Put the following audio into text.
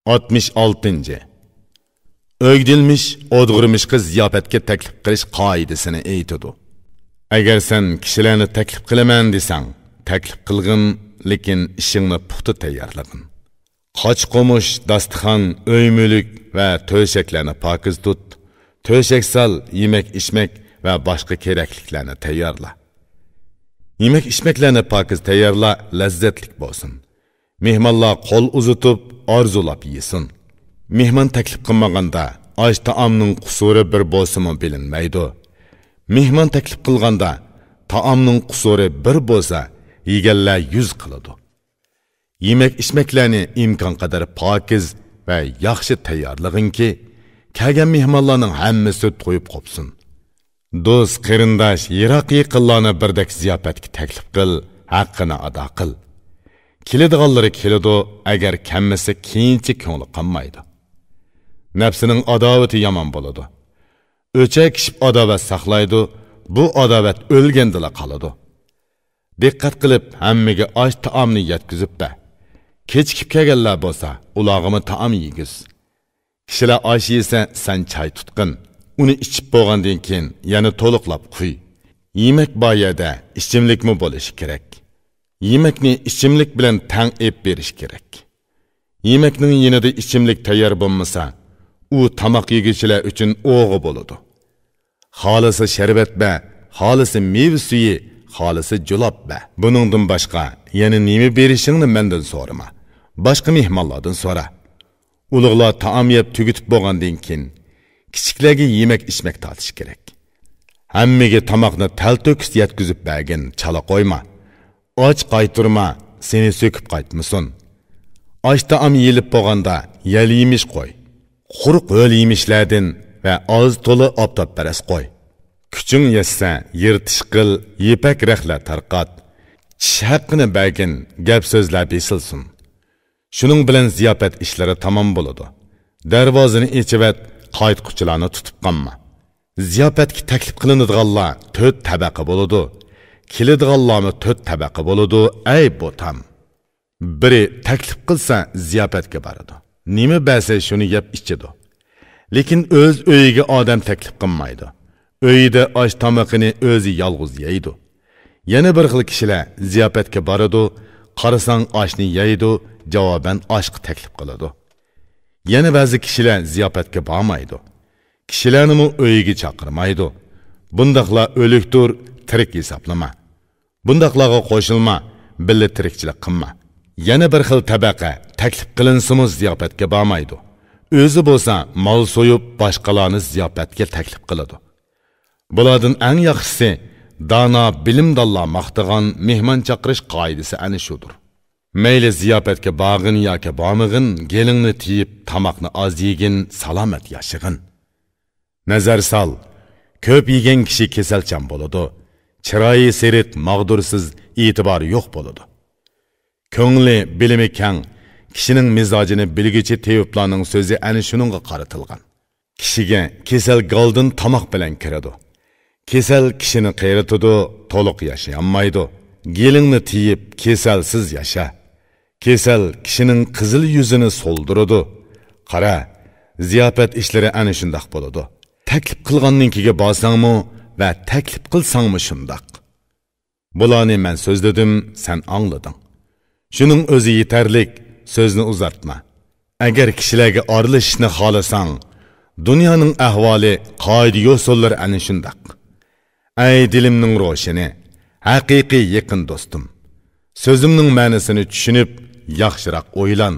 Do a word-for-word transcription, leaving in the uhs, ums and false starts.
ئاتمىش ئالتىنچى. ئۆگدۈلمىش ئودغۇرمىشقا زىياپەتكە تەكلىپ قىلىش قائىدىسىنى ئېيتىدۇ. ئەگەر سەن كىشىلەرنى تەكلىپ قىلىمەن دېسەڭ، تەكلىپ قىلغىن، لېكىن ئىشىڭنى پۇختا تەييارلىغىن. قاچا-قومۇش، داستىخان، ئۆي-مۈلۈك ۋە تۆشەكلەرنى پاكىز تۇت. تۆشەك سال، يېمەك-ئىچمەك ۋە باشقا كېرەكلىكلەرنى تەييارلا. يېمەك-ئىچمەكلەرنى پاكىز تەييارلا، لەززەتلىك بولسۇن. مېھمانلار قول ئۇزىتىپ، ئارزۇلاپ يېسۇن. مېھمان تەكلىپ قىلمىغاندا، ئاش-تائامنىڭ قۇسۇرى بىر بولسىمۇ بىلىنمەيدۇ. مېھمان تەكلىپ قىلغاندا، تائامنىڭ قۇسۇرى بىر بولسا، يېگەنلەر يۈز قىلىدۇ. يېمەك-ئىچمەكلەرنى ئىمكانقەدەر پاكىز ۋە ياخشى تەييارلىغىنكى، كەلگەن مېھمانلارنىڭ ھەممىسى تويۇپ قوپسۇن. دوست-قېرىنداش، يىراق-يېقىنلارنى بىردەك زىياپەتكە تەكلىپ قىل، ھەققىنى ئادا قىل. كېلىدىغانلىرى كېلىدۇ، ئەگەر كەلمىسە كېيىنچە كۆڭلى قانمايدۇ. نەپسىنىڭ ئاداۋىتى يامان بولىدۇ. ئۆچەك ئىشىپ ئاداۋەت ساقلايدۇ، بۇ ئاداۋەت ئۆلگەندىلا قالىدۇ. دىققەت قىلىپ، ھەممىگە ئاش-تائامنى يەتكۈزۈپ بەر. كېچىكىپ كەلگەنلەر بولسا، ئۇلارغىمۇ تائام يېگۈز. كىشىلەر ئاش يېسە، سەن چاي تۇتقىن. ئۇنى ئىچىپ بولغاندىن كېيىن، يەنە تولۇقلاپ قۇي. يېمەك بار يەردە ئىچىملىكمۇ بولۇشى كېرەك. يېمەكنى ئىچىملىك بىلەن تەڭ ئېلىپ بېرىش كېرەك. يېمەكنىڭ يېنىدا ئىچىملىك تەييار بولمىسا، ئۇ تاماق يېگۈچىلەر ئۈچۈن ئوغۇ بولىدۇ. خالىسا شەربەت بەر، خالىسا مېۋە سۈيى، خالىسا جۇلاپ بەر. بۇنىڭدىن باشقا يەنە نېمە بېرىشىڭنى مەندىن سورىما. باشقا مېھمانلاردىن سورا. ئۇلۇغلار تائام يەپ تۈگىتىپ بولغاندىن كېيىن، كىچىكلەرگە يېمەك-ئىچمەك تارتىش كېرەك. ھەممىگە تاماقنى تەلتۆكۈس يەتكۈزۈپ بەرگىن، چالا قويما. ئاچ قايتۇرما، سېنى سۆكۈپ قايتمىسۇن. ئاش-تائام يېيىلىپ بولغاندا، يەل يېمىش قوي. قۇرۇق ھۆل يېمىشلەردىن ۋە ئاز تولا ئاپتاپپەرەس قوي. كۈچۈڭ يەتسە، يىرتىش قىل، يىپەك رەخلەر تارقات. چىش ھەققىنى بەرگىن، گەپ-سۆزلەر بېسىلسۇن. شۇنىڭ بىلەن زىياپەت ئىشلىرى تامام بولىدۇ. دەرۋازىنى ئېچىۋەت، قايتقۇچىلارنى تۇتۇپ قالما. زىياپەتكە تەكلىپ قىلىنىدىغانلار تۆت تەبەقە بولىدۇ. كېلىدىغانلارمۇ تۆت تەبەقە بولىدۇ، ئەي بوتام! بىرى تەكلىپ قىلسا، زىياپەتكە بارىدۇ. نېمە بەرسە، شۇنى يەپ ئىچىدۇ. لېكىن ئۆز ئۆيىگە ئادەم تەكلىپ قىلمايدۇ. ئۆيىدە ئاش-تامىقىنى ئۆزى يالغۇز يەيدۇ. يەنە بىر خىل كىشىلەر زىياپەتكە بارىدۇ، قارىساڭ ئاشنى يەيدۇ، جاۋابەن ئاشقا تەكلىپ قىلىدۇ. يەنە بەزى كىشىلەر زىياپەتكە بارمايدۇ. كىشىلەرنىمۇ ئۆيىگە چاقىرمايدۇ. بۇنداقلار ئۆلۈكتۇر، تىرىك ھېسابلىما. بۇنداقلارغا قوشۇلما، بىللە تىرىكچىلىك قىلما. يەنە بىر خىل تەبەقە تەكلىپ قىلىنسىمۇ زىياپەتكە بارمايدۇ. ئۆزى بولسا مال سويۇپ، باشقىلارنى زىياپەتكە تەكلىپ قىلىدۇ. بۇلاردىن ئەڭ ياخشىسى، دانا بىلىمدانلار ماختىغان مېھمان چاقىرىش قائىدىسى ئەنە شۇدۇر. مەيلى زىياپەتكە بارغىن ياكى بارمىغىن، گېلىڭنى تىيىپ، تاماقنى ئاز يېگىن، سالامەت ياشىغىن. نەزەر سال، كۆپ يېگەن كىشى كېسەلچان بولىدۇ. چىرايى سېرىق، ماغدۇرسىز، ئېتىبارى يوق بولىدۇ. كۆڭلى، بىلىمى كەڭ، كىشىنىڭ مىزاجىنى بىلگۈچى تېۋىپلارنىڭ سۆزى ئەنە شۇنىڭغا قارىتىلغان. كىشىگە كېسەل گالدىن تاماق بىلەن كىرىدۇ. كېسەل كىشىنى قېرىتىدۇ، تولۇق ياشىيالمايدۇ. گېلىڭنى تىيىپ، كېسەلسىز ياشا. كېسەل كىشىنىڭ قىزىل يۈزىنى سولدۇرىدۇ. قارا، زىياپەت ئىشلىرى ئەنە شۇنداق بولىدۇ. تەكلىپ قىلغاننىڭكىگە بارساڭمۇ ۋە تەكلىپ قىلساڭمۇ شۇنداق. بۇلارنى مەن سۆزلىدىم، سەن ئاڭلىدىڭ. شۇنىڭ ئۆزى يېتەرلىك، سۆزنى ئۇزارتما. ئەگەر كىشىلەرگە ئارىلىشىشنى خالىساڭ، دۇنيانىڭ ئەھۋالى، قائىدە-يوسۇنلىرى ئەنە شۇنداق. ئەي دىلىمنىڭ روشىنى، ھەقىقىي يېقىن دوستۇم! سۆزۈمنىڭ مەنىسىنى چۈشىنىپ، ياخشىراق ئويلان.